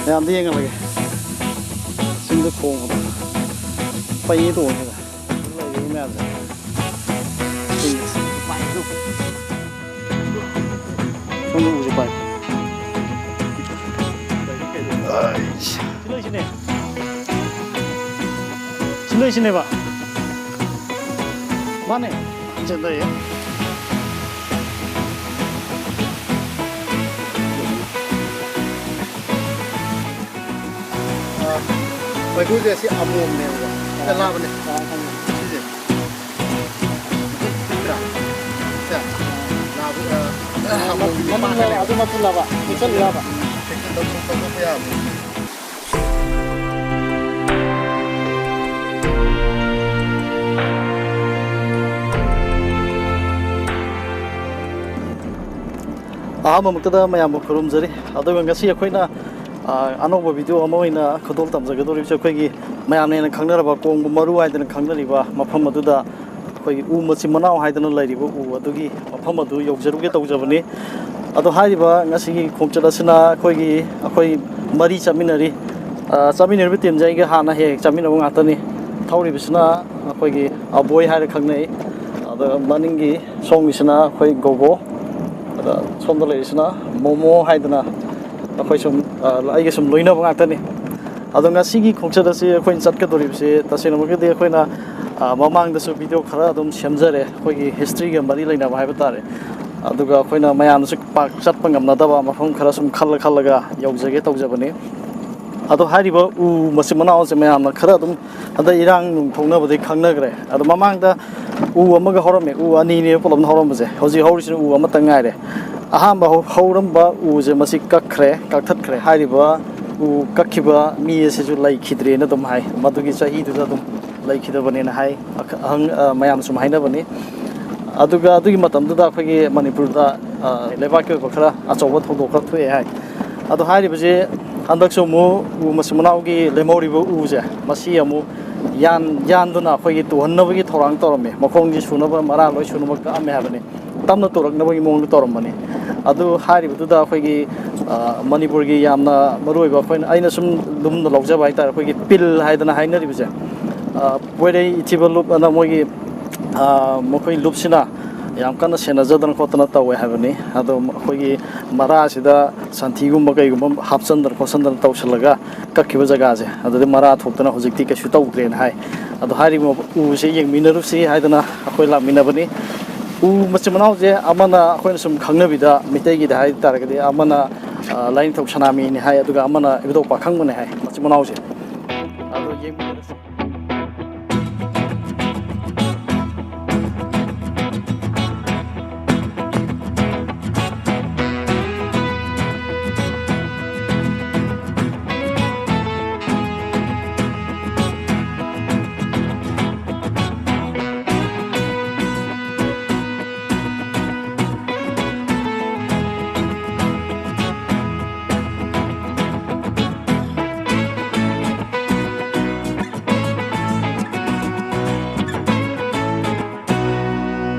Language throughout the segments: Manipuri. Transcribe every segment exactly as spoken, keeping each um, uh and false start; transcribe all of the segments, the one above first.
ꯃꯌꯥꯝꯗ ꯌꯦꯡꯍꯜꯂꯒꯦ꯫ ꯆꯤꯡꯗ ꯊꯣꯡꯕꯗꯣ ꯄꯩꯌꯦ ꯇꯣꯡꯉꯦꯗ꯫ ꯂꯩꯔꯤꯕ ꯃꯌꯥꯝꯁꯦ꯫ ꯆꯤꯡꯗ꯫ ꯁꯣꯝꯗ ꯎꯁꯦ ꯄꯥꯏ꯫ ꯑꯩꯁ꯫ ꯁꯤ ꯂꯩꯁꯤꯅꯦ꯫ ꯁꯤ ꯂꯩꯁꯤꯅꯦꯕ꯫ ꯃꯥꯅꯦ꯫ ꯁꯤ ꯂꯩꯌꯦ꯫ ꯑ, ꯃꯩꯈꯨꯁꯦ ꯁꯤ ꯑꯃꯣꯝꯅꯦꯕꯀꯣ꯫ ꯁꯤꯗ ꯂꯥꯕꯅꯦ꯫ ꯁꯤꯁꯦ꯫ ꯄꯤꯛꯇ꯭ꯔꯥ? ꯁꯦ꯫ ꯂꯥꯕ, ꯑ, ꯑꯃꯣꯝꯒꯤ ꯃꯅꯨꯡꯗ ꯄꯥꯠꯇꯅꯦꯕ꯫ ꯑꯗꯨ ꯃꯄꯨꯜꯂꯕ? ꯄꯤꯛꯁꯜꯂꯤꯔꯕ? ꯂꯧꯊꯣꯛ-, ꯂꯧꯊꯣꯛꯄ ꯌꯥꯕꯅꯦ꯫ ꯑꯍꯥꯟꯕꯃꯛꯇꯗ ꯃꯌꯥꯝꯕꯨ ꯈꯨꯔꯨꯝꯖꯔꯤ꯫ ꯑꯗꯨꯒ ꯉꯁꯤ ꯑꯩꯈꯣꯏꯅ, ꯑ, ꯑꯅꯧꯕ ꯚꯤꯗꯤꯑꯣ ꯑꯃ ꯑꯣꯏꯅ ꯈꯨꯗꯣꯜ ꯇꯝꯖꯒꯗꯧꯔꯤꯕꯁꯦ, ꯑꯩꯈꯣꯏꯒꯤ ꯃꯌꯥꯝꯅ ꯍꯦꯟꯅ ꯈꯪꯅꯔꯕ ꯀꯣꯡꯕ ꯃꯔꯨ ꯍꯥꯏꯗꯅ ꯈꯪꯅꯔꯤꯕ ꯃꯐꯝ ꯑꯗꯨꯗ ꯑꯩꯈꯣꯏꯒꯤ ꯎ ꯃꯆꯤꯟ ꯃꯅꯥꯎ ꯍꯥꯏꯗꯅ ꯂꯩꯔꯤꯕ ꯎ ꯑꯗꯨꯒꯤ ꯃꯐꯝ ꯑꯗꯨ ꯌꯧꯖꯔꯨꯒꯦ ꯇꯧꯖꯕꯅꯤ꯫ ꯑꯗꯣ ꯍꯥꯏꯔꯤꯕ ꯉꯁꯤꯒꯤ ꯈꯣꯡꯆꯠ ꯑꯁꯤꯅ ꯑꯩꯈꯣꯏꯒꯤ, ꯑꯩꯈꯣꯏ ꯃꯔꯤ ꯆꯠꯃꯤꯟꯅꯔꯤ꯫ ꯑ, ꯆꯠꯃꯤꯟꯅꯔꯤꯕ ꯇꯤꯝꯁꯦ ꯑꯩꯒ ꯍꯥꯟꯅ ꯍꯦꯛ ꯍꯦꯛ ꯆꯠꯃꯤꯟꯅꯕ ꯉꯥꯛꯇꯅꯤ꯫ ꯊꯧꯔꯤꯕꯁꯤꯅ ꯑꯩꯈꯣꯏꯒꯤ ꯑꯕꯣꯏ ꯍꯥꯏꯔ ꯈꯪꯅꯩ꯫ ꯑꯗ ꯃꯅꯤꯡꯒꯤ ꯁꯣꯝꯒꯤꯁꯤꯅ ꯑꯩꯈꯣꯏ ꯒꯣꯒꯣ꯫ ꯑꯗ ꯁꯣꯝꯗ ꯂꯩꯔꯤꯁꯤꯅ ꯃꯣꯃꯣ ꯍꯥꯏꯗꯅ ꯑꯩꯈꯣꯏ ꯁꯨꯝ, ꯑ, ꯑꯩꯒ ꯁꯨꯝ ꯂꯣꯏꯅꯕ ꯉꯥꯛꯇꯅꯤ꯫ ꯑꯗꯣ ꯉꯁꯤꯒꯤ ꯈꯣꯡꯆꯠ ꯑꯁꯤ ꯑꯩꯈꯣꯏꯅ ꯆꯠꯀꯗꯧꯔꯤꯕꯁꯤ ꯇꯁꯦꯡꯅꯃꯛꯀꯤꯗꯤ ꯑꯩꯈꯣꯏꯅ, ꯑ, ꯃꯃꯥꯡꯗꯁꯨ ꯚꯤꯗꯤꯑꯣ ꯈꯔ ꯑꯗꯨꯝ ꯁꯦꯝꯖꯔꯦ, ꯑꯩꯈꯣꯏꯒꯤ ꯍꯤꯁꯇ꯭ꯔꯤꯒ ꯃꯔꯤ ꯂꯩꯅꯕ ꯍꯥꯏꯕ ꯇꯥꯔꯦ꯫ ꯑꯗꯨꯒ ꯑꯩꯈꯣꯏꯅ ꯃꯌꯥꯝꯅꯁꯨ ꯄꯥꯛ ꯆꯠꯄ ꯉꯝꯅꯗꯕ ꯃꯐꯝ ꯈꯔ ꯁꯨꯝ ꯈꯜꯂ ꯈꯜꯂꯒ ꯌꯧꯖꯒꯦ ꯇꯧꯖꯕꯅꯤ꯫ ꯑꯗꯣ ꯍꯥꯏꯔꯤꯕ ꯎ ꯃꯆꯤꯟ ꯃꯅꯥꯎꯁꯦ ꯃꯌꯥꯝꯅ ꯈꯔ ꯑꯗꯨꯝ ꯍꯟꯗꯛ ꯏꯔꯥꯡ ꯅꯨꯡ ꯊꯣꯛꯅꯕꯗꯒꯤ ꯈꯪꯅꯈ꯭ꯔꯦ꯫ ꯑꯗꯣ ꯃꯃꯥꯡꯗ ꯎ ꯑꯃꯒ ꯍꯧꯔꯝꯃꯦ, ꯎ ꯑꯅꯤꯅꯦ ꯄꯨꯂꯞꯅ ꯍꯧꯔꯝꯕꯁꯦ꯫ ꯍꯧꯖꯤꯛ ꯍꯧꯔꯤꯁꯤꯅ ꯎ ꯑꯃꯇ ꯉꯥꯏꯔꯦ꯫ ꯑꯍꯥꯟꯕ ꯍꯧ-, ꯍꯧꯔꯝꯕ ꯎꯁꯦ ꯃꯁꯤ ꯀꯛꯈ꯭ꯔꯦ, ꯀꯛꯊꯠꯈ꯭ꯔꯦ꯫ ꯍꯥꯏꯔꯤꯕ ꯎ ꯀꯛꯈꯤꯕ ꯃꯤ ꯑꯁꯤꯁꯨ ꯂꯩꯈꯤꯗ꯭ꯔꯦꯅ ꯑꯗꯨꯝ ꯍꯥꯏ, ꯃꯗꯨꯒꯤ ꯆꯍꯤꯗꯨꯗ ꯑꯗꯨꯝ ꯂꯩꯈꯤꯗꯕꯅꯦꯅ ꯍꯥꯏ꯫ ꯑꯈ-, ꯑꯍꯪ-, ꯑ, ꯃꯌꯥꯝꯅ ꯁꯨꯝ ꯍꯥꯏꯅꯕꯅꯤ꯫ ꯑꯗꯨꯒ ꯑꯗꯨꯒꯤ ꯃꯇꯝꯗꯨꯗ ꯑꯩꯈꯣꯏꯒꯤ ꯃꯅꯤꯄꯨꯔꯗ, ꯑ, ꯂꯩꯕꯥꯛꯀꯤ ꯑꯣꯏꯕ ꯈꯔ ꯑꯆꯧꯕ ꯊꯧꯗꯣꯛ ꯈꯔ ꯊꯣꯛꯑꯦ ꯍꯥꯏ꯫ ꯑꯗꯣ ꯍꯥꯏꯔꯤꯕꯁꯤ ꯍꯟꯗꯛꯁꯨ ꯑꯃꯨꯛ ꯎ ꯃꯆꯤꯟ ꯃꯅꯥꯎꯒꯤ ꯂꯦꯝꯍꯧꯔꯤꯕ ꯎꯁꯦ, ꯃꯁꯤ ꯑꯃꯨꯛ ꯌꯥꯟ-, ꯌꯥꯟꯗꯨꯅ ꯑꯩꯈꯣꯏꯒꯤ ꯇꯨꯍꯟꯅꯕꯒꯤ ꯊꯧꯔꯥꯡ ꯇꯧꯔꯝꯃꯤ꯫ ꯃꯈꯣꯡꯁꯤ ꯁꯨꯅꯕ ꯃꯔꯥ ꯂꯣꯏ ꯁꯨꯅꯕ ꯀꯛꯑꯝꯃꯦ ꯍꯥꯏꯕꯅꯤ꯫ ꯇꯞꯅ ꯇꯧꯔꯛꯅꯕꯒꯤ ꯃꯑꯣꯡꯗ ꯇꯧꯔꯝꯕꯅꯤ꯫ ꯑꯗꯨ ꯍꯥꯏꯔꯤꯕꯗꯨꯗ ꯑꯩꯈꯣꯏꯒꯤ, ꯑ, ꯃꯅꯤꯄꯨꯔꯒꯤ ꯌꯥꯝꯅ ꯃꯔꯨꯑꯣꯏꯕ, ꯑꯩꯈꯣꯏꯅ, ꯑꯩꯅ ꯁꯨꯝ ꯂꯨꯝꯅ ꯂꯧꯖꯕ ꯍꯥꯏꯇꯥꯔꯦ, ꯑꯩꯈꯣꯏꯒꯤ ꯄꯤꯜ ꯍꯥꯏꯗꯅ ꯍꯥꯏꯅꯔꯤꯕꯁꯦ, ꯑ, ꯄꯣꯏꯔꯩ ꯏꯊꯤꯕ ꯂꯨꯞ ꯑꯅ ꯃꯣꯏꯒꯤ, ꯑ, ꯃꯈꯣꯏ ꯂꯨꯞꯁꯤꯅ ꯌꯥꯝ ꯀꯟꯅ ꯁꯦꯟꯅꯖꯗꯅ ꯈꯣꯠꯇꯅ ꯇꯧꯋꯦ ꯍꯥꯏꯕꯅꯤ꯫ ꯑꯗꯣ ꯑꯩꯈꯣꯏꯒꯤ ꯃꯔꯥꯁꯤꯗ ꯁꯟꯊꯤꯒꯨꯝꯕ ꯀꯩꯒꯨꯝꯕ ꯍꯥꯞꯆꯤꯟꯗꯅ ꯈꯣꯠꯆꯤꯟꯗꯅ ꯇꯧꯁꯤꯜꯂꯒ ꯀꯛꯈꯤꯕ ꯖꯒꯥꯁꯦ, ꯑꯗꯨꯗꯤ ꯃꯔꯥ ꯊꯣꯛꯇꯅ ꯍꯧꯖꯤꯛꯇꯤ ꯀꯩꯁꯨ ꯇꯧꯗ꯭ꯔꯦꯅ ꯍꯥꯏ꯫ ꯑꯗꯣ ꯍꯥꯏꯔꯤꯕ ꯎꯁꯦ ꯌꯦꯡꯃꯤꯟꯅꯔꯨꯁꯤ ꯍꯥꯏꯗꯅ ꯑꯩꯈꯣꯏ ꯂꯥꯛꯃꯤꯟꯅꯕꯅꯤ꯫ ꯎ ꯃꯆꯤꯟ ꯃꯅꯥꯎꯁꯦ ꯑꯃꯅ, ꯑꯩꯈꯣꯏꯅ ꯁꯨꯝ ꯈꯪꯅꯕꯤꯗ ꯃꯤꯇꯩꯒꯤꯗ ꯍꯥꯏ ꯇꯥꯔꯒꯗꯤ, ꯑꯃꯅ, ꯑ, ꯂꯥꯏꯅꯤꯡꯊꯧ ꯁꯅꯥꯃꯍꯤꯅꯤ ꯍꯥꯏ, ꯑꯗꯨꯒ ꯑꯃꯅ ꯏꯕꯨꯙꯧ ꯄꯥꯈꯪꯕꯅꯤ ꯍꯥꯏ, ꯃꯆꯤꯟ ꯃꯅꯥꯎꯁꯦ꯫ ꯑꯗꯣ ꯌꯦꯡꯃꯤꯟꯅꯔꯁꯤ꯫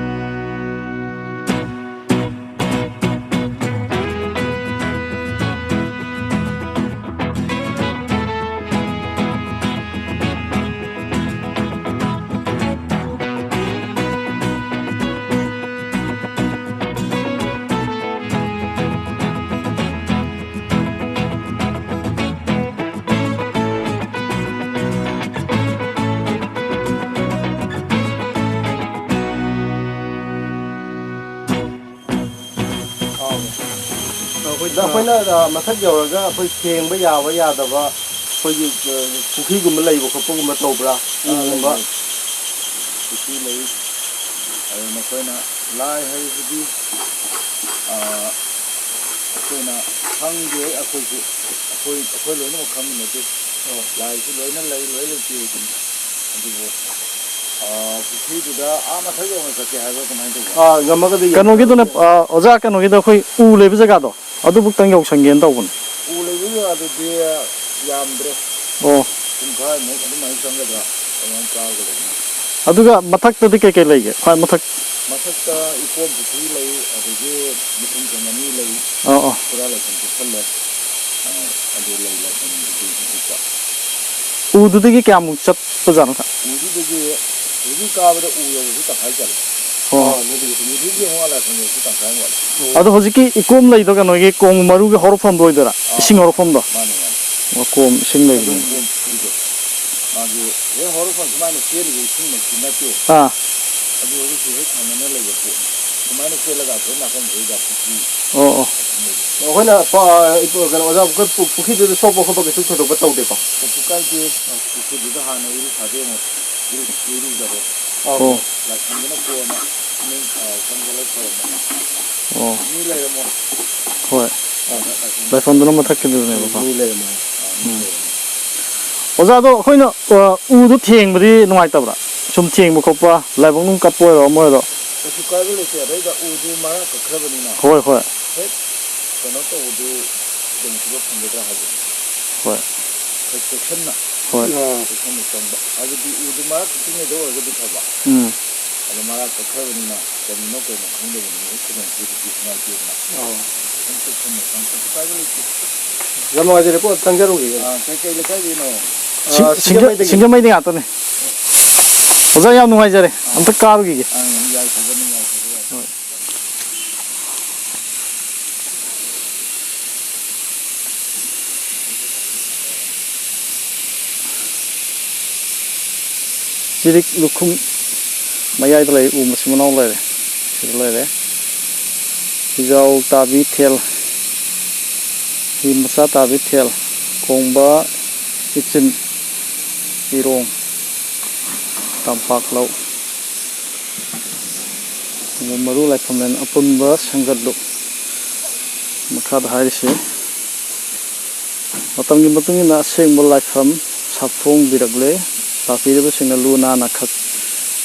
ꯑꯩꯈꯣꯏ ꯑꯗ ꯑꯩꯈꯣꯏꯅ, ꯑ, ꯃꯊꯛ ꯌꯧꯔꯒ ꯑꯩꯈꯣꯏ ꯊꯦꯡꯕ ꯌꯥꯕ ꯌꯥꯗꯕ ꯑꯩꯈꯣꯏꯒꯤ, ꯑ, ꯄꯨꯈ꯭ꯔꯤꯒꯨꯝꯕ ꯂꯩꯕ ꯈꯣꯠꯄꯒꯨꯝꯕ ꯇꯧꯕ꯭ꯔꯥ? ꯑ, ꯎꯒꯨꯝꯕ? ꯂꯩ, ꯂꯩ꯫ ꯄꯨꯈ꯭ꯔꯤ ꯂꯩ꯫ ꯑꯗꯨ ꯃꯈꯣꯏꯅ ꯂꯥꯏ ꯍꯥꯏꯕꯁꯤꯗꯤ, ꯑ, ꯑꯩꯈꯣꯏꯅ ꯈꯪꯗꯦ, ꯑꯩꯈꯣꯏꯁꯨ, ꯑꯩꯈꯣꯏ, ꯑꯩꯈꯣꯏ ꯂꯣꯏꯅꯃꯛ ꯈꯪꯕ ꯅꯠꯇꯦ꯫ ꯑꯣ꯫ ꯂꯥꯏꯁꯨ ꯂꯣꯏꯅ ꯂꯩ, ꯂꯣꯏ ꯂꯩꯇꯦ ꯑꯗꯨꯅꯤ꯫ ꯑꯗꯨꯕꯨ, ꯑ, ꯄꯨꯈ꯭ꯔꯤꯗꯨꯗ ꯑꯥ ꯃꯊꯛ ꯌꯧꯅ ꯆꯠꯀꯦ ꯍꯥꯏꯕ꯭ꯔꯥ ꯀꯃꯥꯏꯅ ꯇꯧꯕ? ꯑꯥ, ꯉꯝꯃꯒꯗꯤ ꯌꯥꯝ ꯀꯩꯅꯣꯒꯤꯗꯨꯅ, ꯐꯖꯕ꯫ ꯑ, ꯑꯣꯖꯥ, ꯀꯩꯅꯣꯒꯤꯗꯣ ꯑꯩꯈꯣꯏ ꯎ ꯂꯩꯕ ꯖꯒꯥꯗꯣ, ꯑꯗꯨꯕꯨꯛꯇꯪ ꯌꯧꯁꯟꯒꯦꯅ ꯇꯧꯕꯅꯤ꯫ ꯎ ꯂꯩꯕ ꯖꯒꯥꯗꯨꯗꯤ ꯌꯥꯝꯗ꯭ꯔꯦ꯫ ꯑꯣ꯫ ꯄꯨꯡꯈꯥꯏꯃꯨꯛ ꯑꯗꯨꯃꯥꯏꯅ ꯆꯪꯒꯗ꯭ꯔꯥ? ꯑꯗꯨꯃꯥꯏꯅ ꯀꯥꯔꯒ ꯂꯩꯅꯤ꯫ ꯑꯗꯨꯒ ꯃꯊꯛꯇꯗꯤ ꯀꯩꯀꯩ ꯂꯩꯒꯦ? ꯈ꯭ꯋꯥꯏ ꯃꯊꯛ꯫ ꯃꯊꯛꯇ ꯏꯀꯣꯟ ꯄꯨꯈ꯭ꯔꯤ ꯂꯩ, ꯑꯗꯒꯤ ꯃꯊꯨꯝ ꯁꯪ ꯑꯅꯤ ꯂꯩ, ꯑꯣ, ꯑꯣ꯫ ꯄꯨꯔꯥ ꯂꯥꯏꯁꯪ ꯄꯤꯛꯊꯜꯂꯦ꯫ ꯑ, ꯑꯗꯨ ꯂꯩ ꯂꯥꯏꯁꯪꯗꯨꯗꯤ ꯍꯧꯖꯤꯛꯇ꯫ ꯎꯗꯨꯗꯒꯤ ꯀꯌꯥꯃꯨꯛ ꯆꯠꯄꯖꯥꯠꯅꯣ? ꯎꯗꯨꯗꯒꯤ ꯍꯧꯖꯤꯛ ꯀꯥꯕꯗ ꯎ ꯌꯧꯕꯁꯤ ꯇꯪꯈꯥꯏ ꯆꯠꯂꯦ꯫ ꯑꯣ꯫ ꯑꯥ, ꯑꯗꯨꯗꯒꯤ ꯎꯗꯨꯗꯒꯤ ꯑꯃꯨꯛ ꯂꯥꯏꯁꯪ ꯌꯧꯕꯁꯤ ꯇꯪꯈꯥꯏ ꯋꯥꯠꯂꯦ꯫ ꯑꯗꯣ ꯍꯧꯖꯤꯛꯀꯤ ꯏꯀꯣꯝ ꯂꯩꯗꯣ ꯀꯩꯅꯣꯒꯤ ꯀꯣꯝ ꯃꯔꯨꯒꯤ ꯍꯧꯔꯛꯐꯝꯗꯣ ꯑꯣꯏꯗꯣꯏꯔꯥ? ꯑꯥ꯫ ꯏꯁꯤꯡ ꯍꯧꯔꯛꯐꯝꯗꯣ? ꯃꯥꯅꯦ, ꯃꯥꯅꯦ꯫ ꯑꯣ, ꯀꯣꯝ ꯏꯁꯤꯡ ꯂꯩꯕꯗꯣ꯫ ꯑꯗꯨꯝ ꯀꯣꯝ ꯄꯨꯈ꯭ꯔꯤꯗꯣ꯫ ꯃꯥꯒꯤ ꯍꯦꯛ ꯍꯧꯔꯛꯐꯝ ꯁꯨꯃꯥꯏꯅ ꯆꯦꯜꯂꯤꯕ ꯏꯁꯤꯡꯃꯛꯇꯤ ꯅꯠꯇꯦ꯫ ꯑꯥ꯫ ꯑꯗꯨ ꯑꯣꯏꯔꯒꯁꯨ ꯍꯦꯛ ꯊꯪꯅꯅ ꯂꯩꯕ ꯄꯣꯠꯅꯤ꯫ ꯁꯨꯃꯥꯏꯅ ꯆꯦꯜꯂꯒ ꯑꯁꯣꯝ ꯅꯥꯀꯟꯁꯤꯗꯩꯗ ꯄꯨꯈ꯭ꯔꯤ ꯑꯣ, ꯑꯣ꯫ ꯑꯁꯣꯝꯗꯩꯗ꯫ ꯑꯩꯈꯣꯏꯅ ꯄ-, ꯀꯩꯅꯣ, ꯑꯣꯖꯥ, ꯑꯩꯈꯣꯏ ꯄꯨ-, ꯄꯨꯈ꯭ꯔꯤꯗꯨꯗ ꯁꯣꯛꯄ ꯈꯣꯠꯄ ꯀꯩꯁꯨ ꯊꯣꯏꯗꯣꯛꯄ ꯇꯧꯗꯦꯀꯣ? ꯀꯩꯁꯨ ꯀꯥꯏꯗꯦ꯫ ꯄꯨꯈ꯭ꯔꯤꯗꯨꯗ ꯍꯥꯟꯅ ꯏꯔꯨ ꯊꯥꯗꯣꯛꯑꯝꯃꯣ꯫ ꯏꯔꯨ-, ꯏꯔꯨꯖꯔꯣ꯫ ꯑꯣ꯫ ꯂꯥꯏꯁꯪꯗꯨꯅ ꯀꯣꯟꯅ ꯏꯃꯨꯡ, ꯑ, ꯆꯪꯁꯤꯜꯂꯒ ꯈꯣꯏꯔꯝꯃꯣ꯫ ꯑꯣ꯫ ꯃꯤ ꯂꯩꯔꯝꯃꯣ꯫ ꯍꯣꯏ꯫ ꯑ, ꯂꯥꯏꯁꯪ ꯂꯥꯏꯐꯝꯗꯨꯅ ꯃꯊꯛꯀꯤꯗꯨꯗꯅꯦꯕꯀꯣ꯫ ꯃꯤ ꯂꯩꯔꯝꯃꯣ꯫ ꯑ, ꯃꯤ ꯎꯝ꯫ ꯂꯩꯔꯝꯃꯣ꯫ ꯑꯣꯖꯥ, ꯑꯗꯣ ꯑꯩꯈꯣꯏꯅ, ꯑ, ꯎꯗꯣ ꯊꯦꯡꯕꯗꯤ ꯅꯨꯡꯉꯥꯏꯇꯕ꯭ꯔꯥ? ꯁꯨꯝ ꯊꯦꯡꯕ ꯈꯣꯠꯄ, ꯂꯥꯏꯕꯛ ꯅꯨꯡ ꯀꯠꯄ ꯑꯣꯏꯔꯣ, ꯑꯃ ꯑꯣꯏꯔꯣ? ꯀꯩꯁꯨ ꯀꯥꯏꯕ ꯂꯩꯇꯦ꯫ ꯑꯗꯩꯗ ꯎꯗꯨ ꯃꯔꯥ ꯀꯛꯈ꯭ꯔꯕꯅꯤꯅ ꯍꯣꯏ, ꯍꯣꯏ꯫ ꯍꯦꯛ ꯀꯩꯅꯣ ꯇꯧꯕꯗꯨ ꯈꯨꯗꯣꯡꯊꯤꯕ ꯐꯪꯒꯗ꯭ꯔꯥ ꯍꯥꯏꯕꯅꯤ꯫ ꯍꯣꯏ꯫ ꯈꯔ ꯆꯦꯛꯁꯤꯟꯅ꯫ ꯍꯣꯏ꯫ ꯑꯥ꯫ ꯆꯦꯛꯁꯤꯟꯅ ꯆꯪꯕ꯫ ꯍꯥꯏꯕꯗꯤ ꯎꯗꯨ ꯃꯔꯥ ꯀꯛꯇ꯭ꯔꯤꯉꯩꯗ ꯑꯣꯏꯔꯒꯗꯤ ꯐꯕ꯫ ꯎꯝ꯫ ꯑꯗꯣ ꯃꯔꯥ ꯀꯛꯈ꯭ꯔꯕꯅꯤꯅ ꯀꯔꯤꯅꯣ ꯀꯩꯅꯣ ꯈꯪꯗꯕꯅꯤꯅ ꯍꯦꯛ ꯈꯨꯗꯣꯡꯊꯤꯕꯗꯤ ꯅꯨꯡꯉꯥꯏꯇꯦꯗꯅ꯫ ꯑꯣ꯫ ꯑꯗꯨꯝ ꯆꯦꯛꯁꯤꯟꯅ ꯆꯪ-, ꯀꯩꯁꯨ ꯀꯥꯏꯕ ꯂꯩꯇꯦ꯫ ꯌꯥꯝ ꯅꯨꯡꯉꯥꯏꯖꯔꯦꯀꯣ, ꯆꯪꯖꯔꯨꯒꯦ꯫ ꯑꯥ, ꯀꯩꯀꯩ ꯂꯩꯀꯥꯏꯗꯩꯅꯣ? ꯁꯤꯡ-, ꯑꯥ, ꯁꯤꯡꯖ-, ꯁꯤꯡꯖꯃꯩꯗꯒꯤ꯫ ꯁꯤꯡꯖꯃꯩꯗꯤ ꯉꯥꯛꯇꯅꯦ꯫ ꯑꯣꯖꯥ, ꯌꯥꯝ ꯅꯨꯡꯉꯥꯏꯖꯔꯦ꯫ ꯑꯥ꯫ ꯑꯝꯇ ꯀꯥꯔꯨꯈꯤꯒꯦ꯫ ꯑꯥ, ꯌꯥꯏꯐꯕꯅꯤ, ꯌꯥꯏꯐꯕ, ꯌꯥꯏꯐꯕ꯫ ꯍꯣꯏ꯫ ꯆꯤꯔꯤꯛ ꯂꯨꯈꯨꯝ ꯃꯌꯥꯏꯗ ꯂꯩ, ꯎ ꯃꯆꯤꯟ ꯃꯅꯥꯎ ꯂꯩꯔꯦ꯫ ꯁꯤꯗ ꯂꯩꯔꯦ꯫ ꯐꯤꯖꯥꯎ ꯇꯥꯕꯤ ꯊꯦꯜ, ꯍꯤ ꯃꯆꯥ ꯇꯥꯕꯤ ꯊꯦꯜ, ꯀꯣꯡꯕ ꯏꯆꯤꯟ, ꯏꯔꯣꯡ, ꯇꯝꯄꯥꯛ ꯂꯧ꯫ ꯃꯔꯨ ꯂꯥꯏꯐꯝꯂꯦꯟ ꯑꯄꯨꯟꯕ ꯁꯦꯝꯒꯠꯂꯨ꯫ ꯃꯈꯥꯗ ꯍꯥꯏꯔꯤꯁꯤ, ꯃꯇꯝꯒꯤ ꯃꯇꯨꯡ ꯏꯟꯅ ꯑꯁꯦꯡꯕ ꯂꯥꯏꯐꯝ ꯁꯥꯐꯣꯡꯕꯤꯔꯛꯂꯦ꯫ ꯂꯥꯛꯄꯤꯔꯤꯕꯁꯤꯡꯅ ꯂꯨ ꯅꯥꯟꯅ ꯈꯛ-,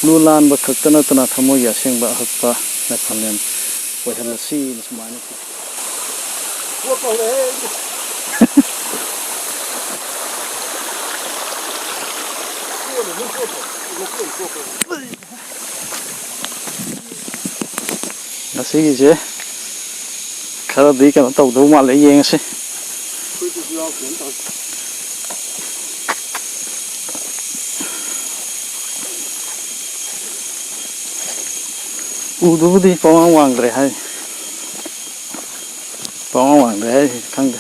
ꯂꯨ ꯅꯥꯟꯕ ꯈꯛꯇ ꯅꯠꯇꯅ ꯊꯃꯣꯏꯒꯤ ꯑꯁꯦꯡꯕ ꯑꯍꯛꯄ ꯂꯥꯏꯐꯝꯂꯦꯟ ꯑꯣꯏꯍꯜꯂꯁꯤ꯫ ꯁꯨꯃꯥꯏꯅ ꯉꯁꯤꯒꯤꯁꯦ ꯈꯔꯗꯤ ꯀꯩꯅꯣ ꯇꯧꯗꯧ ꯃꯥꯜꯂꯦ, ꯌꯦꯡꯉꯁꯤ꯫ ꯎꯗꯨꯕꯨꯗꯤ ꯄꯋꯥꯡ ꯋꯥꯡꯗ꯭ꯔꯦ ꯍꯥꯏ꯫ ꯄꯋꯥꯡ ꯋꯥꯡꯗ꯭ꯔꯦ ꯍꯥꯏ, ꯈꯪꯗꯦ꯫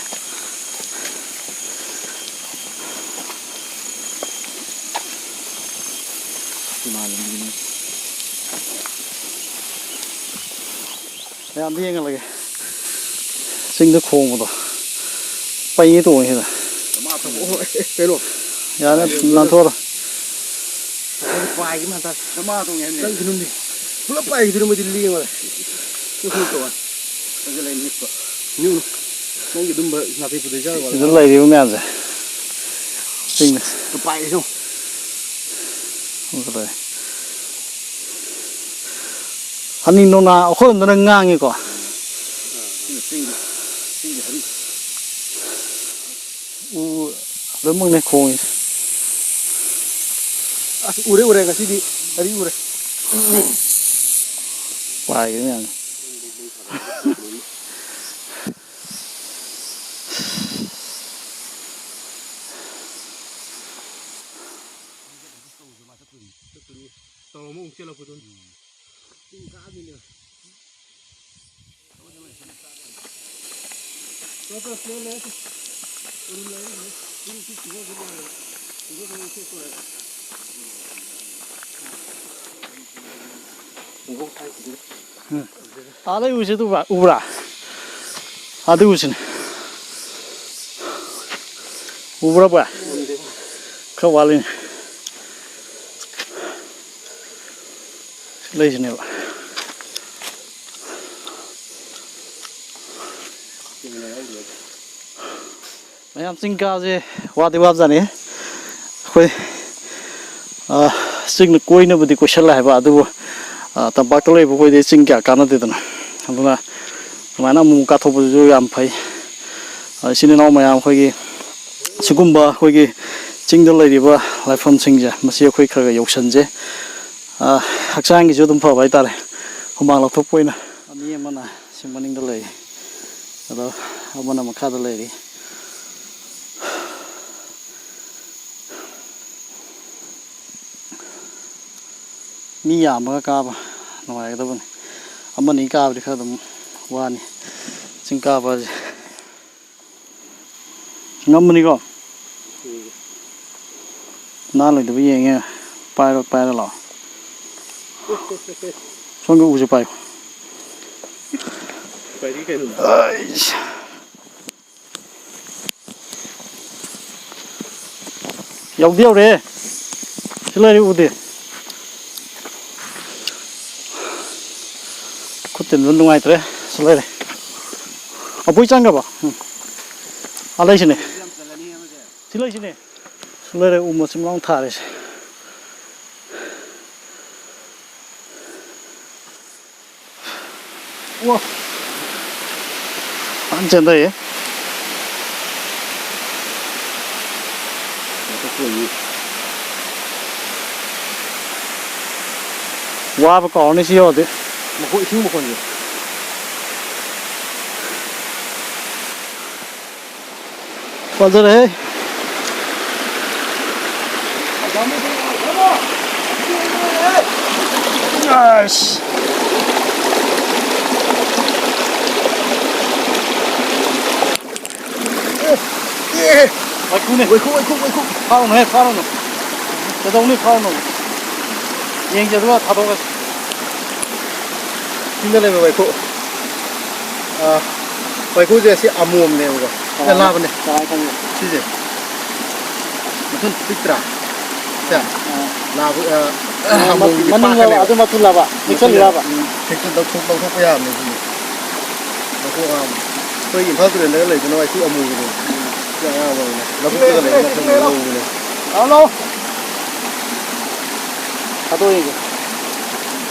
ꯃꯌꯥꯝꯗ ꯌꯦꯡꯍꯜꯂꯒꯦ꯫ ꯆꯤꯡꯗ ꯈꯣꯡꯕꯗꯣ꯫ ꯄꯩꯉꯩ ꯇꯣꯡꯉꯦ ꯁꯤꯗ꯫ ꯀꯩꯅꯣ? ꯌꯥꯔꯦ, ꯅꯥꯟꯊꯣꯛꯑꯔꯣꯏ꯫ ꯄꯥꯏꯒꯤ ꯃꯥꯟ ꯇꯥꯔꯦ꯫ ꯅꯃꯥ ꯇꯣꯡꯉꯦ ꯍꯥꯏꯕꯅꯦ꯫ ꯅꯪ ꯀꯩꯅꯣꯝꯗꯤ ꯄꯨꯂꯞ ꯄꯥꯏꯈꯤꯗꯣꯏꯅꯣ, ꯃꯣꯏꯗꯤ ꯂꯦꯡꯉꯣꯏ꯫ ꯅꯪꯒꯤ ꯑꯗꯨꯝꯕ ꯅꯥꯄꯤ ꯄꯨꯗꯣꯏ ꯆꯥꯔꯨ꯫ ꯁꯤꯗ ꯂꯩꯔꯤꯕ ꯃꯌꯥꯝꯁꯦ꯫ ꯆꯤꯡꯗ꯫ ꯄꯥꯏꯒꯤꯁꯨ꯫ ꯎꯗ꯭ꯔꯦ꯫ ꯍꯅꯤ ꯅꯣꯅꯥ ꯑꯩꯈꯣꯏꯔꯣꯝꯗꯅ ꯉꯥꯡꯉꯤꯀꯣ꯫ ꯁꯤꯅ ꯆꯤꯡꯒꯤ, ꯆꯤꯡꯒꯤ ꯍꯔꯤ꯫ ꯎ ꯂꯣꯏꯅꯃꯛꯅꯦ ꯈꯣꯡꯉꯤꯁꯦ꯫ ꯑꯁ, ꯎꯔꯦ, ꯎꯔꯦ, ꯉꯁꯤꯗꯤ ꯍꯔꯤ ꯎꯔꯦ꯫ ꯄꯥꯏꯒꯅꯤ ꯌꯥꯝ꯫ ꯇꯧꯔꯝꯃ ꯑꯃꯨꯛ ꯆꯦꯜꯂꯛꯄꯗꯨꯅꯤ꯫ ꯆꯤꯡ ꯀꯥꯕꯤꯅꯦ꯫ ꯎꯝ꯫ ꯑꯥ, ꯂꯩ ꯎꯁꯦ ꯑꯗꯨ ꯎꯕ꯭ꯔꯥ? ꯎꯕ꯭ꯔꯥ? ꯑꯗꯨ ꯎꯁꯤꯅꯦ꯫ ꯎꯕ꯭ꯔꯥ, ꯚꯥꯏ? ꯈꯔ ꯋꯥꯠꯂꯤꯅꯦ꯫ ꯂꯩꯁꯤꯅꯦꯕ꯫ ꯃꯌꯥꯝ ꯆꯤꯡ ꯀꯥꯕꯁꯦ ꯋꯥꯗꯤ ꯋꯥꯕꯖꯥꯠꯅꯤ꯫ ꯑꯩꯈꯣꯏ, ꯑ, ꯆꯤꯡꯅ ꯀꯣꯏꯅꯕꯨꯗꯤ ꯀꯣꯏꯁꯜꯂꯦ ꯍꯥꯏꯕ, ꯑꯗꯨꯕꯨ, ꯑ, ꯇꯝꯄꯥꯛꯇ ꯂꯩꯕ ꯑꯩꯈꯣꯏꯗꯤ ꯆꯤꯡ ꯀꯌꯥ ꯀꯥꯟꯅꯗꯦꯗꯅ꯫ ꯑꯗꯨꯅ ꯑꯗꯨꯃꯥꯏꯅ ꯑꯃꯨꯛ ꯀꯥꯊꯣꯛꯄꯁꯤꯁꯨ ꯌꯥꯝ ꯐꯩ꯫ ꯑ, ꯏꯆꯤꯟ ꯏꯅꯥꯎ ꯃꯌꯥꯝ ꯑꯩꯈꯣꯏꯒꯤ ꯁꯤꯒꯨꯝꯕ ꯑꯩꯈꯣꯏꯒꯤ ꯆꯤꯡꯗ ꯂꯩꯔꯤꯕ ꯂꯥꯏꯐꯝꯁꯤꯡꯁꯦ, ꯃꯁꯤ ꯑꯩꯈꯣꯏ ꯈꯔ ꯈꯔ ꯌꯧꯁꯟꯁꯦ꯫ ꯑ, ꯍꯛꯆꯥꯡꯒꯤꯁꯨ ꯑꯗꯨꯝ ꯐꯕ ꯍꯥꯏꯇꯥꯔꯦ, ꯍꯨꯃꯥꯡ ꯂꯧꯊꯣꯛꯄ ꯑꯣꯏꯅ꯫ ꯑꯃꯅ ꯁꯤ ꯃꯅꯤꯡꯗ ꯂꯩ, ꯑꯗꯣ ꯑꯃꯅ ꯃꯈꯥꯗ ꯂꯩꯔꯤ꯫ ꯃꯤ ꯌꯥꯝꯃꯒ ꯀꯥꯕ ꯅꯨꯡꯉꯥꯏꯒꯗꯕꯅꯤ꯫ ꯑꯃꯅꯤ ꯀꯥꯕꯗꯤ ꯈꯔ ꯑꯗꯨꯝ ꯋꯥꯅꯤ꯫ ꯆꯤꯡ ꯀꯥꯕ ꯍꯥꯏꯁꯦ꯫ ꯉꯝꯕꯅꯤꯀꯣ? ꯅꯥꯜꯂꯣꯏꯗꯕ ꯌꯦꯡꯉꯦ꯫ ꯄꯥꯏꯔꯣ, ꯄꯥꯏꯔꯣ ꯂꯥꯛꯑꯣ꯫ ꯁꯣꯝꯒꯤ ꯎꯁꯦ ꯄꯥꯏꯌꯨ꯫ ꯄꯥꯏꯔꯤ ꯀꯩꯅꯣ꯫ ꯑꯩꯁ꯫ ꯌꯧꯗꯤ ꯌꯧꯔꯦ꯫ ꯁꯤ ꯂꯩꯔꯦ ꯎꯗꯤ꯫ ꯈꯨꯠ ꯇꯤꯟꯕ ꯅꯨꯡꯉꯥꯏꯇ꯭ꯔꯦ꯫ ꯁꯤ ꯂꯩꯔꯦ꯫ ꯑꯕꯨꯏ ꯆꯪꯈ꯭ꯔꯕꯣ? ꯎꯝ꯫ ꯑꯥ, ꯂꯩꯁꯤꯅꯦ꯫ ꯁꯤ ꯂꯩꯁꯤꯅꯦ꯫ ꯁꯤ ꯂꯩꯔꯦ ꯎ ꯃꯆꯤꯟ ꯃꯅꯥꯎ ꯊꯥꯔꯤꯁꯦ꯫ ꯋꯥ꯫ ꯐꯖꯅ ꯆꯦꯟꯊꯩꯌꯦ꯫ ꯋꯥꯕ ꯀꯥꯎꯔꯅꯤ ꯁꯤ ꯌꯧꯔꯗꯤ꯫ ꯃꯈꯣꯏ ꯏꯁꯤꯡ ꯃꯈꯣꯟꯁꯦ꯫ ꯐꯖꯔꯦꯍꯦ꯫ ꯑꯁ꯫ ꯑꯦ, ꯑꯦ꯫ ꯋꯥꯏꯈꯨꯅꯦ꯫ ꯋꯥꯏꯈꯨ, ꯋꯥꯏꯈꯨ, ꯋꯥꯏꯈꯨ꯫ ꯐꯥꯔꯨꯅꯨꯍꯦ, ꯐꯥꯔꯨꯅꯨ꯫ ꯀꯩꯗꯧꯅꯤ ꯐꯥꯔꯨꯅꯨ? ꯌꯦꯡꯁꯦ ꯑꯗꯨꯒ ꯊꯥꯗꯣꯛꯑꯁꯤ꯫ ꯆꯤꯡꯗ ꯂꯩꯕ ꯋꯥꯏꯈꯨ꯫ ꯑꯥ, ꯋꯥꯏꯈꯨꯁꯦ ꯑꯁꯤ ꯑꯃꯣꯝꯅꯦꯕꯀꯣ꯫ ꯁꯤꯅ ꯀꯃꯥꯏꯅ? ꯂꯥꯕꯅꯦ꯫ ꯀꯃꯥꯏꯅ ꯈꯪꯉꯤꯅꯣ? ꯁꯤꯁꯦ꯫ ꯃꯊꯨꯟ ꯄꯤꯛꯇ꯭ꯔꯥ? ꯁꯦ꯫ ꯑꯥ꯫ ꯂꯥꯕ, ꯑꯥ, ꯑꯥ, ꯑꯃꯣꯝꯒꯤ ꯃꯅꯤꯡꯂꯕ? ꯄꯥꯠꯀꯅꯦꯕ꯫ ꯑꯗꯨ ꯃꯊꯨꯜꯂꯕ? ꯃꯊꯨꯟ ꯄꯤꯛꯁꯜꯂꯤꯔꯕ? ꯎꯝ, ꯍꯦꯛꯇ ꯂꯧꯊꯣꯛ-, ꯂꯧꯊꯣꯛꯄ ꯌꯥꯕꯅꯦ ꯁꯤꯗꯤ꯫ ꯂꯧꯊꯣꯛ ꯌꯥꯕꯅꯦ꯫ ꯑꯩꯈꯣꯏꯒꯤ ꯏꯝꯐꯥꯜ ꯇꯨꯔꯦꯜꯗꯒ ꯂꯩꯗꯅ ꯋꯥꯏꯈꯨ ꯑꯃꯨꯕꯗꯣ꯫ ꯁꯤ ꯑꯉꯥꯡꯕꯅꯦ꯫ ꯂꯧꯕꯨꯛꯇꯒ ꯂꯩꯕ ꯃꯈꯩꯅ ꯂꯧꯕꯅꯦ꯫ ꯂꯥꯛꯑꯣ, ꯂꯥꯛꯑꯣ꯫ ꯊꯥꯗꯣꯛꯑ ꯌꯦꯡꯒꯦ꯫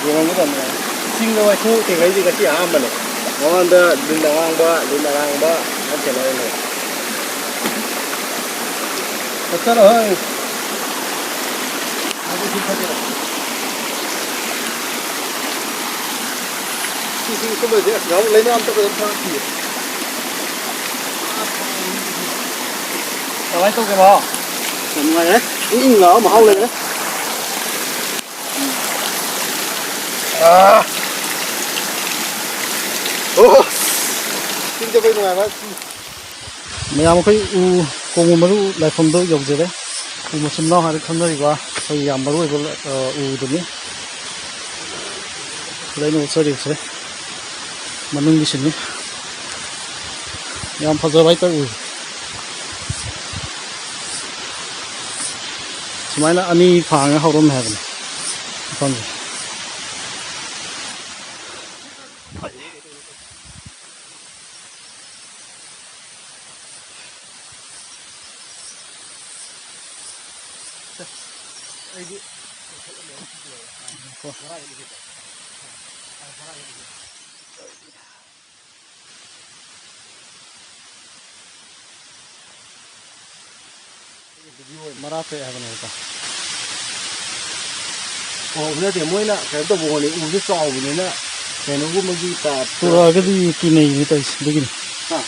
ꯌꯦꯡꯉꯝꯒꯗꯕꯅꯦ꯫ ꯆꯤꯡꯗ ꯋꯥꯏꯈꯨ ꯊꯦꯡꯅꯩꯁꯦ ꯉꯁꯤ ꯑꯍꯥꯟꯕꯅꯦ꯫ ꯃꯃꯥꯡꯗ ꯂꯤꯟ ꯑꯉꯥꯡꯕ, ꯂꯤꯟ ꯑꯔꯥꯡꯕ ꯌꯥꯝ ꯊꯦꯡꯅꯔꯝꯃꯦ꯫ ꯆꯠꯆꯔꯣ ꯍꯣꯏ꯫ ꯑꯗꯨꯗꯤ ꯐꯖꯔꯦ꯫ ꯏꯁꯤꯡ ꯊꯨꯝꯕꯁꯦ ꯑꯁ ꯌꯥꯝ ꯂꯩꯅꯥ ꯑꯝꯇ ꯐꯖꯅ ꯐꯪꯉꯛꯇꯤꯌꯦ꯫ ꯀꯃꯥꯏꯅ ꯇꯧꯒꯦ ꯃꯍꯥꯎ? ꯌꯥꯝ ꯅꯨꯡꯉꯥꯏꯔꯦ꯫ ꯏꯪ ꯏꯪ ꯂꯥꯎꯔ ꯃꯍꯥꯎ ꯂꯩꯔꯦ꯫ ꯑꯥ꯫ ꯑꯣ꯫ ꯆꯤꯡ ꯆꯠꯄꯩ ꯅꯨꯡꯉꯥꯏꯕ꯫ ꯃꯌꯥꯝ ꯑꯩꯈꯣꯏ ꯎ ꯀꯣꯡꯕ ꯃꯔꯨ ꯂꯥꯏꯐꯝꯗꯣ ꯌꯧꯖꯔꯦ꯫ ꯎ ꯃꯆꯤꯟ ꯃꯅꯥꯎ ꯍꯥꯏꯅ ꯈꯪꯅꯔꯤꯕ ꯑꯩꯈꯣꯏ ꯌꯥꯝ ꯃꯔꯨ ꯑꯣꯏꯕ, ꯑ, ꯎꯗꯨꯅꯤ꯫ ꯁꯤꯗ ꯑꯩꯅ ꯎꯠꯆꯔꯤꯕꯁꯦ ꯃꯅꯨꯡꯒꯤꯁꯤꯅꯤ꯫ ꯌꯥꯝ ꯐꯖꯕ ꯍꯥꯏꯇꯥꯔꯦ ꯎ꯫ ꯁꯨꯃꯥꯏꯅ ꯑꯅꯤ ꯐꯥꯡꯉ ꯍꯧꯔꯝꯃꯦ ꯍꯥꯏꯕꯅꯤ ꯃꯐꯝꯁꯦ꯫ ꯑꯩꯗꯤ ꯃꯔꯥ ꯊꯣꯛꯑꯦ ꯍꯥꯏꯕꯅꯦꯕꯀꯣ꯫ ꯑꯣ, ꯅꯠꯇꯦ, ꯃꯣꯏꯅ ꯀꯩꯅꯣ ꯇꯧꯕ ꯋꯥꯅꯤ, ꯎꯁꯦ ꯆꯥꯎꯕꯅꯤꯅ ꯀꯩꯅꯣꯒꯨꯝꯕꯒꯤ ꯇꯥꯏꯞꯇ꯫ ꯇꯨꯔꯛꯑꯒꯗꯤ ꯀꯤꯅꯩꯅꯦ ꯇꯧꯔꯤꯁꯦ, ꯑꯗꯨꯒꯤꯅꯤ꯫ ꯍꯥ?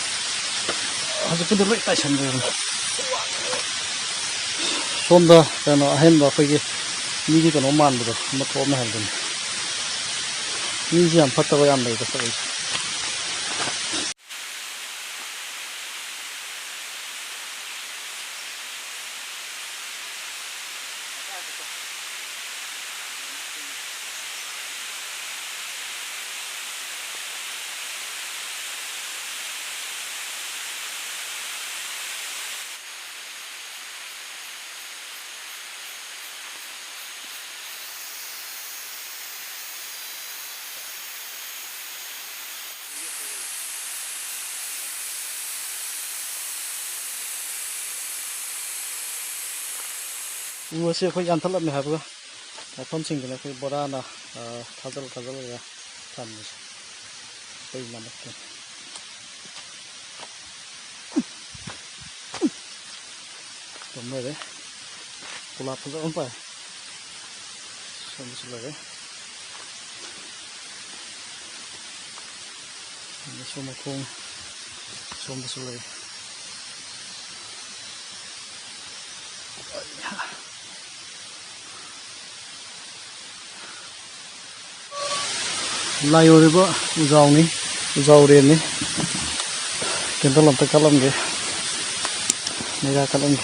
ꯍꯧꯖꯤꯛꯄꯨꯗꯤ ꯂꯣꯏ ꯇꯥꯏꯁꯟꯈ꯭ꯔꯕꯅꯤ꯫ ꯁꯣꯝꯗ ꯀꯩꯅꯣ ꯑꯍꯦꯟꯕ ꯑꯩꯈꯣꯏꯒꯤ ꯃꯤꯒꯤ ꯀꯩꯅꯣ ꯃꯥꯟꯕꯗꯣ ꯑꯃ ꯊꯣꯛꯑꯝꯃꯦ ꯍꯥꯏꯕꯗꯨꯅꯤ꯫ ꯃꯤꯁꯦ ꯌꯥꯝ ꯐꯠꯇꯕ ꯌꯥꯝ ꯂꯩꯗ ꯇꯧꯔꯤꯁꯦ꯫ ꯎ ꯑꯁꯤ ꯑꯩꯈꯣꯏ ꯌꯥꯟꯊꯠꯂꯝꯃꯦ ꯍꯥꯏꯕꯒ ꯃꯐꯝꯁꯤꯡꯗꯨꯅ ꯑꯩꯈꯣꯏ ꯕꯣꯔꯥꯅ, ꯑ, ꯊꯥꯖꯤꯜ ꯊꯥꯖꯤꯜꯂꯒ ꯊꯝꯃꯤꯁꯦ꯫ ꯑꯇꯩ ꯅꯠꯇꯦ꯫ ꯇꯨꯝ ꯂꯩꯔꯦ꯫ ꯀꯣꯂꯥꯞ ꯐꯖꯕ ꯑꯃ ꯄꯥꯏ꯫ ꯁꯣꯝꯗꯁꯨ ꯂꯩꯔꯦ꯫ ꯑꯁꯣꯝ ꯃꯈꯣꯡ, ꯑꯁꯣꯝꯗꯁꯨ ꯂꯩ꯫ ꯂꯥꯏ ꯑꯣꯏꯔꯤꯕ ꯎꯖꯥꯎꯅꯤ, ꯎꯖꯥꯎꯔꯦꯟꯅꯤ꯫ ꯀꯦꯟꯗꯜ ꯑꯝꯇ ꯀꯠꯂꯝꯒꯦ, ꯃꯩꯔꯥ ꯀꯠꯂꯝꯒꯦ꯫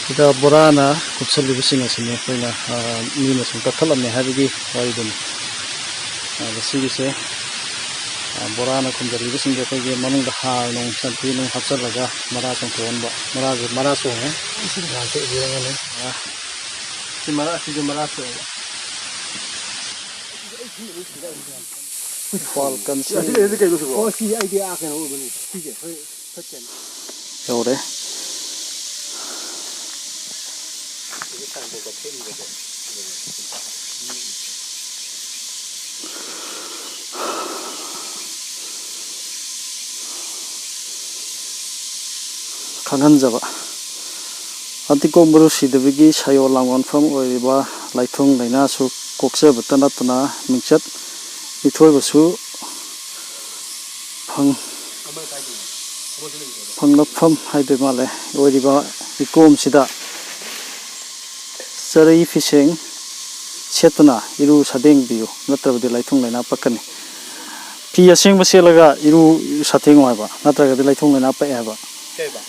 ꯁꯤꯗ ꯕꯣꯔꯥꯅ ꯀꯨꯞꯁꯜꯂꯤꯕꯁꯤꯡ ꯑꯁꯤꯅꯤ ꯑꯩꯈꯣꯏꯅ, ꯑ, ꯃꯤꯅ ꯁꯨꯝ ꯀꯛꯊꯠꯂꯝꯃꯦ ꯍꯥꯏꯕꯒꯤ ꯋꯥꯔꯤꯗꯨꯅꯤ꯫ ꯑꯗ ꯁꯤꯒꯤꯁꯦ, ꯑ, ꯕꯣꯔꯥꯅ ꯈꯨꯝꯖꯤꯜꯂꯤꯕꯁꯤꯡꯁꯦ ꯑꯩꯈꯣꯏꯒꯤ ꯃꯅꯨꯡꯗ ꯍꯥꯔ ꯅꯨꯡ, ꯁꯟꯊꯤ ꯅꯨꯡ ꯍꯥꯞꯆꯤꯜꯂꯒ ꯃꯔꯥ ꯆꯣꯡꯊꯣꯛꯍꯟꯕ꯫ ꯃꯔꯥꯁꯦ, ꯃꯔꯥ ꯆꯣꯡꯉꯦ꯫ ꯁꯤ ꯃꯔꯥꯁꯦ ꯌꯦꯡꯉꯅꯤ꯫ ꯑ, ꯁꯤ ꯃꯔꯥ, ꯁꯤꯁꯨ ꯃꯔꯥ ꯆꯣꯡꯉꯦ꯫ ꯐꯥꯜꯀꯟꯁꯤ꯫ ꯑꯁꯤ ꯂꯩꯔꯗꯤ ꯀꯩꯅꯣ ꯁꯤꯕꯣ? ꯑꯣ, ꯁꯤ ꯑꯩꯗꯤ ꯑꯥ ꯀꯩꯅꯣ ꯑꯣꯏꯕꯅꯤ꯫ ꯁꯤꯁꯦ, ꯍꯣꯏ, ꯐꯠꯇꯦꯅ꯫ ꯌꯧꯔꯦ꯫ ꯁꯤꯒꯤ ꯁꯥꯡꯗꯣꯛꯄ ꯊꯦꯠꯂꯤꯕꯁꯦ꯫ ꯈꯪꯍꯟꯖꯕ꯫ ꯑꯇꯤꯀꯣꯝ ꯃꯔꯨ ꯁꯤꯗꯕꯒꯤ ꯁꯥꯌꯣꯜ ꯂꯥꯡꯕꯟꯐꯝ ꯑꯣꯏꯔꯤꯕ ꯂꯥꯏꯊꯨꯡ ꯂꯩꯅꯥꯁꯨ ꯀꯣꯛꯆꯕꯇ ꯅꯠꯇꯅ ꯃꯤꯡꯆꯠ ꯃꯤꯊꯣꯏꯕꯁꯨ ꯐꯪ-, ꯐꯪꯂꯛꯐꯝ ꯍꯥꯏꯗꯣꯏ ꯃꯥꯜꯂꯦ꯫ ꯑꯣꯏꯔꯤꯕ ꯏꯀꯣꯝꯁꯤꯗ ꯆꯔꯩ ꯐꯤꯁꯦꯡ ꯁꯦꯠꯇꯨꯅ ꯏꯔꯨ ꯁꯥꯗꯦꯡꯕꯤꯌꯨ, ꯅꯠꯇ꯭ꯔꯕꯗꯤ ꯂꯥꯏꯊꯨꯡ ꯂꯩꯅꯥ ꯄꯛꯀꯅꯤ꯫ ꯐꯤ ꯑꯁꯦꯡꯕ ꯁꯦꯠꯂꯒ ꯏꯔꯨ ꯁꯥꯊꯦꯡꯉꯨ ꯍꯥꯏꯕ, ꯅꯠꯇ꯭ꯔꯒꯗꯤ ꯂꯥꯏꯊꯨꯡ ꯂꯩꯅꯥ ꯄꯛꯑꯦ ꯍꯥꯏꯕ꯫ ꯀꯩꯕ?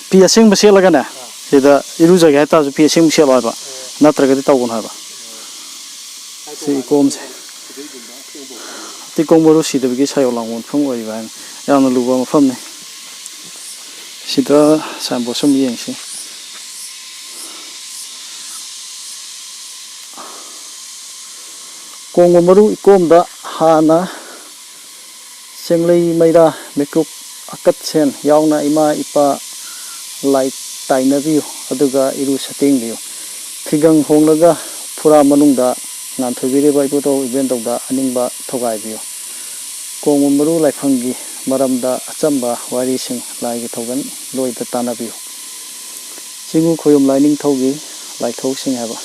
ꯐꯤ ꯑꯁꯦꯡꯕ ꯁꯦꯠꯂꯒꯅꯦ, ꯑꯥ꯫ ꯁꯤꯗ ꯏꯔꯨꯖꯒꯦ ꯍꯥꯏꯇꯥꯔꯁꯨ ꯐꯤ ꯑꯁꯦꯡꯕ ꯁꯦꯠꯂꯣ ꯍꯥꯏꯕ, ꯑꯣ꯫ ꯅꯠꯇ꯭ꯔꯒꯗꯤ ꯇꯧꯒꯅꯨ ꯍꯥꯏꯕ꯫ ꯁꯤ ꯏꯀꯣꯝꯁꯦ꯫ ꯇꯤꯀꯣꯡ ꯃꯔꯨ ꯁꯤꯗꯕꯒꯤ ꯁꯥꯌꯣꯜ ꯂꯥꯡꯕ ꯃꯐꯝ ꯑꯣꯏꯔꯤꯕ ꯍꯥꯏꯅ ꯌꯥꯝꯅ ꯂꯨꯕ ꯃꯐꯝꯅꯤ꯫ ꯁꯤꯗ ꯁꯥꯏꯟꯕꯣꯔꯗꯁꯨ ꯑꯃꯨꯛ ꯌꯦꯡꯁꯤ꯫ ꯀꯣꯡꯕ ꯃꯔꯨ ꯏꯀꯣꯝꯗ ꯍꯥꯟꯅ ꯆꯦꯡꯂꯩ ꯃꯩꯔꯥ ꯃꯤꯀꯨꯞ ꯑꯀꯠ ꯁꯦꯟ ꯌꯥꯎꯅ ꯏꯃꯥ ꯏꯄꯥ ꯂꯥꯏ ꯇꯥꯏꯅꯕꯤꯌꯨ, ꯑꯗꯨꯒ ꯏꯔꯨ ꯁꯇꯦꯡꯕꯤꯌꯨ꯫ ꯐꯤꯒꯪ ꯍꯣꯡꯂꯒ ꯐꯨꯔꯥ ꯃꯅꯨꯡꯗ ꯉꯥꯟꯊꯣꯏꯕꯤꯔꯤꯕ ꯏꯕꯨꯙꯧ ꯏꯕꯦꯟꯗꯧꯗ ꯑꯅꯤꯡꯕ ꯊꯧꯒꯥꯏꯕꯤꯌꯨ꯫ ꯀꯣꯡꯕ ꯃꯔꯨ ꯂꯥꯏꯐꯝꯒꯤ ꯃꯔꯝꯗ ꯑꯆꯝꯕ ꯋꯥꯔꯤꯁꯤꯡ ꯂꯥꯏꯒꯤ ꯊꯧꯒꯜ ꯂꯣꯏꯗ ꯇꯥꯟꯅꯕꯤꯌꯨ꯫ ꯆꯤꯡꯉꯨ ꯈꯣꯌꯨꯝ ꯂꯥꯏꯅꯤꯡꯊꯧꯒꯤ ꯂꯥꯏꯊꯧꯁꯤꯡ ꯍꯥꯏꯕ꯫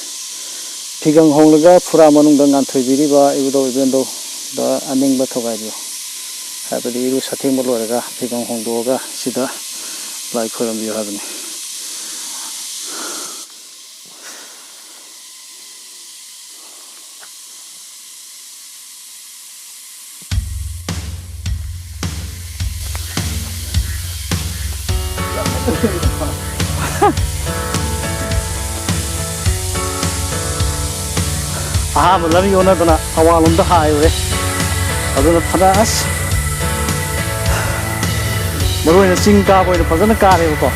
ꯐꯤꯒꯪ ꯍꯣꯡꯂꯒ ꯐꯨꯔꯥ ꯃꯅꯨꯡꯗ ꯉꯥꯟꯊꯣꯏꯕꯤꯔꯤꯕ ꯏꯕꯨꯙꯧ ꯏꯕꯦꯟꯗꯧꯗ ꯑꯅꯤꯡꯕ ꯊꯧꯒꯥꯏꯕꯤꯌꯨ꯫ ꯍꯥꯏꯕꯗꯤ ꯏꯔꯨ ꯁꯥꯊꯦꯡꯕ ꯂꯣꯏꯔꯒ ꯐꯤꯒꯪ ꯍꯣꯡꯗꯣꯛꯑꯒ ꯁꯤꯗ ꯂꯥꯏ ꯈꯣꯏꯔꯝꯕꯤꯌꯨ ꯍꯥꯏꯕꯅꯤ꯫ ꯑꯍꯥꯟꯕ ꯂꯝꯕꯤ ꯑꯣꯟꯅꯗꯅ ꯑꯋꯥꯡꯂꯣꯝꯗ ꯍꯥꯏꯔꯨꯔꯦ꯫ ꯑꯗꯨꯅ ꯐꯖ-, ꯑꯁ, ꯃꯔꯨ ꯑꯣꯏꯅ ꯆꯤꯡ ꯀꯥꯕ ꯑꯣꯏꯅ ꯐꯖꯅ ꯀꯥꯔꯦꯕꯀꯣ꯫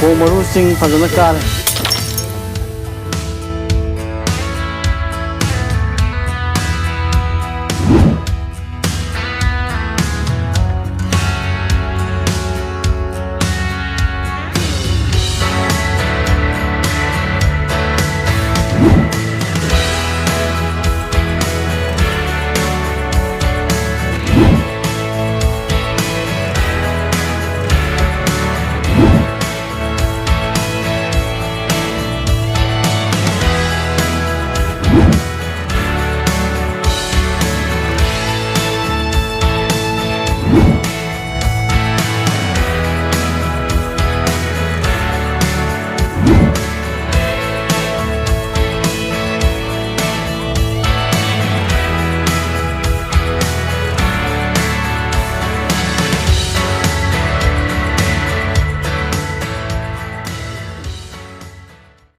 ꯀꯣꯡ ꯃꯔꯨ ꯆꯤꯡ ꯐꯖꯅ ꯀꯥꯔꯦ꯫